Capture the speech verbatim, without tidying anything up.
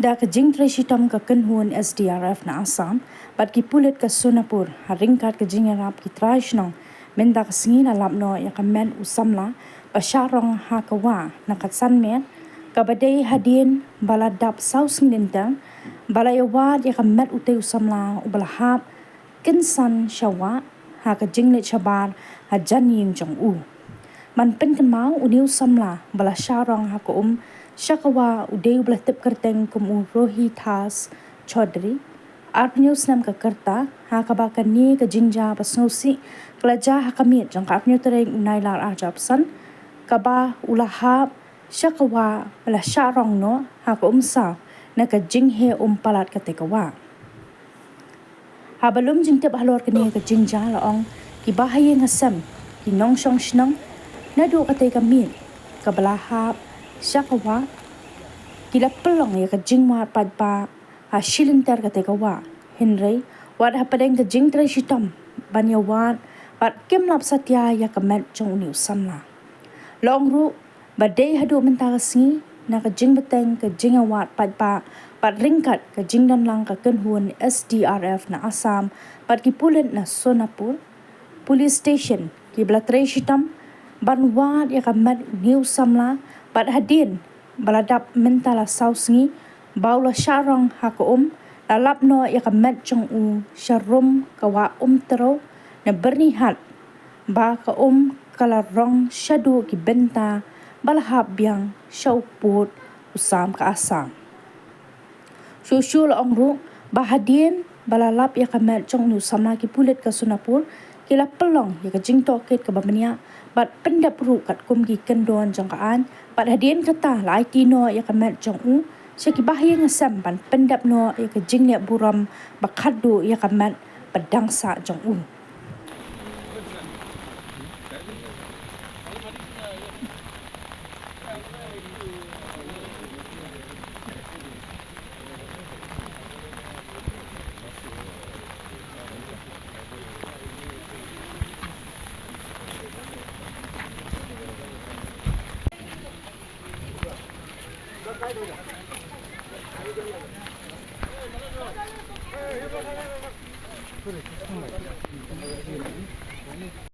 Ka jingtrei shitom ka kynhun S D R F na Assam bad ki pulit ka Sonapur, ha ryngkat ka jingïarap ki trai shnong, mynta ka sngi la lap noh ïa ka met u samla ba shah rong ha ka wah na ka san miet, kaba dei hadien ba la dap saw sngi lynter ba la ïawad ïa ka met utei u samla uba la hap kynsan sha wah ha ka jingleit shabar hajan ïing jong u. Ban pynkynmaw, une u samla ba la shah rong ha ka um sha ka wah u dei uba la tip kyrteng kum u Rohithas Chaudhary, arphew snem ka rta, ha kaba kane ka jingjia ba sngewsih ka la jia ha ka miet jong ka arphew tarik u Nailar arphew san, kaba u la hap sha ka wah ba la shah rong noh ha ka um saw na ka jingheh um palat katei ka wah. Haba lum jingtip halor kane ka jingjia, la ong ki bahaïing hasem, ki nongshong shnong, naduh katei ka miet kaba la hap sha ka wah, ki la pynlong ïa ka jingwad paidbah ha shi lynter katei ka wah, hynrei wat hapdeng ka jingtrei shitom ban ïawad, wat kim lap satia ïa ka met jong une u samla. La ong ruh ba dei haduh mynta ka sngi, na ka jingbteng ka jingïawad paidbah bad ryngkat ka jingdon lang ka kynhun S D R F na Assam bad ki pulit na Sonapur Police Station kiba la trei shitom ban wad ïa ka met une u samla, bad hadien ba la dap mynta la saw sngi ba u la shah rong ha ka um, la lap noh ïa ka met jong u sha rum ka wah Umtrew na Byrnihat, ba ka um ka la rong shaduh ki bynta ba la hap biang sha u pud u sam ka Assam. Shuh shuh la ong ruh ba hadien ba la lap ïa ka met jong une u samla, ki pulit ka Sonapur ki la pynlong ïa ka jingtohkit kaba bniah bad pyndep ruh katkum ki kyndon jong ka aiñ, bad hadien kata la aiti noh ïa ka met jong u sha ki bahaïing hasem ban pyndep noh ïa ka jingleh burom ba khatduh ïa ka met ba dang sah jong u.